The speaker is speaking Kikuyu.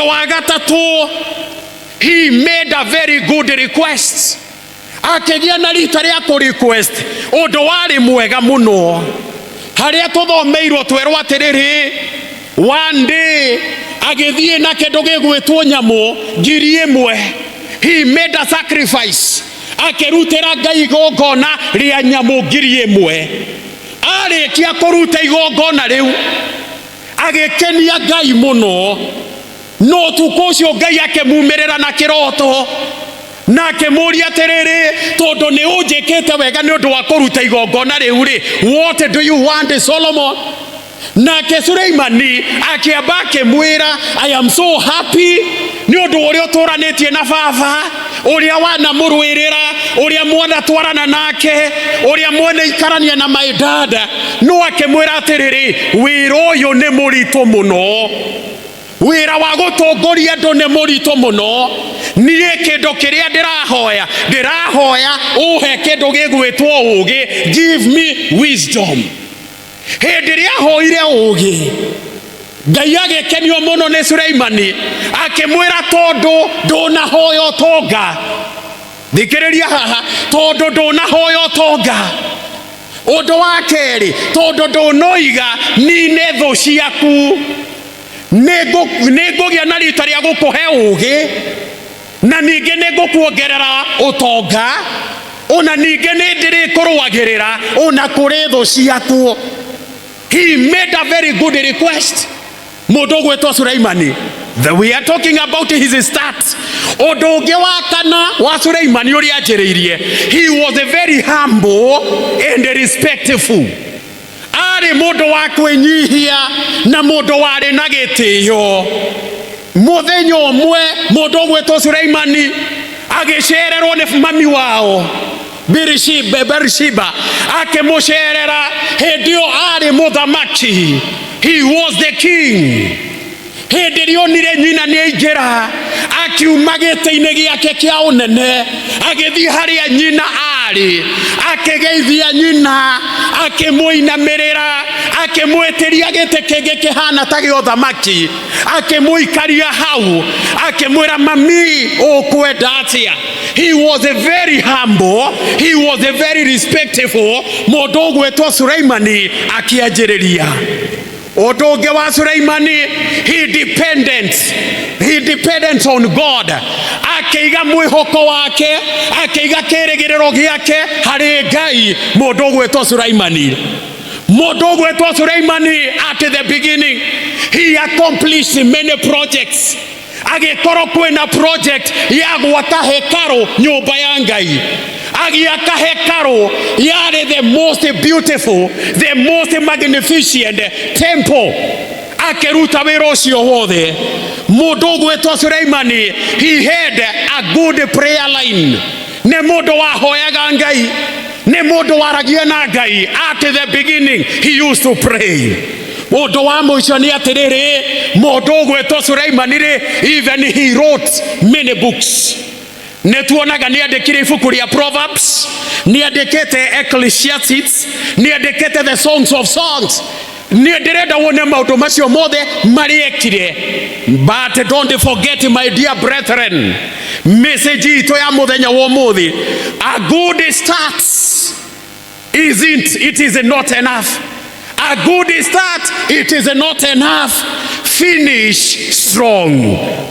Ũndũ wa gatatũ, he made a very good request. Akĩgĩa na rita rĩa kũ request ũndũ warĩ mwega mũno. Harĩa tũthomeirwo twerwo atĩrĩrĩ, one day agĩthiĩ na kĩndũ gĩgwĩtwo nyamũ 1,000. He made a sacrifice, akĩrutĩra Ngai igongona rĩa nyamũ 1,000. Arĩkia kũruta igongona rĩu, agĩkenia Ngai mũno. No ũtukũ ũcio Ngai akĩmumĩrĩra na kĩroto na akĩmũria atĩrĩrĩ, "Tondũ nĩ ũnjĩkĩte wega nĩ ũndũ wa kũruta igongona rĩu rĩ, what do you want, Solomon?" Nake Suleimani akĩamba akĩmwĩra, "I am so happy nĩ ũndũ ũrĩa ũtũranĩtie na baba, ũrĩa wanamũrũĩrĩra, ũrĩa mwanatwarana nake, ũrĩa mwanaikarania na my dad." No akĩmwĩra atĩrĩrĩ, "Wĩra ũyũ nĩ mũritũ mũno. Wĩra wa gũtongoria andũ nĩ mũritũ mũno. Niĩ kĩndũ kĩrĩa ndĩrahoya, ndĩrahoya ũhe kĩndũ gĩgwĩtwo ũũgĩ. Give me wisdom." Hĩndĩ ĩrĩa ahoire ũũgĩ, Ngai agĩkenio mũno nĩ Suleimani, akĩmwĩra, "Tondũ ndũnahoya ũtonga," thikĩrĩria haha, "tondũ ndũnahoya ũtonga, ũndũ wa kerĩ, tondũ ndũnoiga nine thũ ciaku, nĩ ngũgĩa na rita rĩa gũkũhe ũũgĩ, na ningĩ nĩ ngũkuongerera ũtonga, ona ningĩ nĩ ndĩrĩkũrũagĩrĩra ona kũrĩ thũ ciaku." He made a very good request, mũndũ ũgwĩtwo Suleimani. We are talking about his start. Ũndũ ũngĩ wa kana wa Suleimani ũrĩa anjĩrĩirie, he was a very humble and respectful. Arĩ mũndũ wa kwĩnyihia na mũndũ warĩ na gĩtĩo. Mũthenya ũmwe mũndũ ũgwĩtwo Suleimani agĩcererwo nĩ mami wao Berishiba. Berishiba akĩmũcerera. Hĩndĩ ĩyo arĩ mũthamaki, he was the king. Hĩndĩ ĩrĩa onire nyina nĩ aingĩra, akiuma gĩtĩ-inĩ gĩake kĩa ũnene, agĩthiĩ harĩa nyina arĩ, akĩgeithia nyina, akĩmũinamĩrĩra, akĩmwĩtĩria gĩtĩ kĩngĩ kĩhana ta gĩa ũthamaki, akĩmũikaria hau, akĩmwĩra, "Mami, ũkwenda atĩa?" He was a very humble, he was a very respectful. Mũndũ ũgwĩtwo Suleimani akĩanjĩrĩria. Ũndũ ũngĩ wa Suleimani, he dependent on God. Akĩiga mwĩhoko wake, akĩiga kĩrĩgĩrĩro gĩake harĩ Ngai. Mũndũ ũgwĩtwo Suleimani, mũndũ ũgwĩtwo Suleimani, at the beginning he accomplished many projects. Agĩkorwo kwĩna project ya gwaka hekarũ, nyũmba ya Ngai. Agĩaka hekarũ yarĩ the most beautiful, the most magnificent temple. Akĩruta wĩra ũcio wothe. Mũndũ ũgwĩtwo Suleimani, he had a good prayer line. Nĩ mũndũ wahoyaga Ngai, nĩ mũndũ waragia na Ngai. At the beginning he used to pray. Ũndũ wa mũico nĩ atĩrĩrĩ, mũndũ ũgwĩtwo Suleimani rĩ, even he wrote many books. Nĩ tuonaga nĩ andĩkire ibuku rĩa Proverbs, nĩ andĩkĩte Ecclesiastes, nĩ andĩkĩte the Songs of Songs. Niĩ ndĩrenda wone maũndũ macio mothe marĩa ekire. But don't forget, my dear brethren, message itũ ya mũthenya wa ũmũthĩ: a good start isn't, it is not enough. A good start, it is not enough. Finish strong.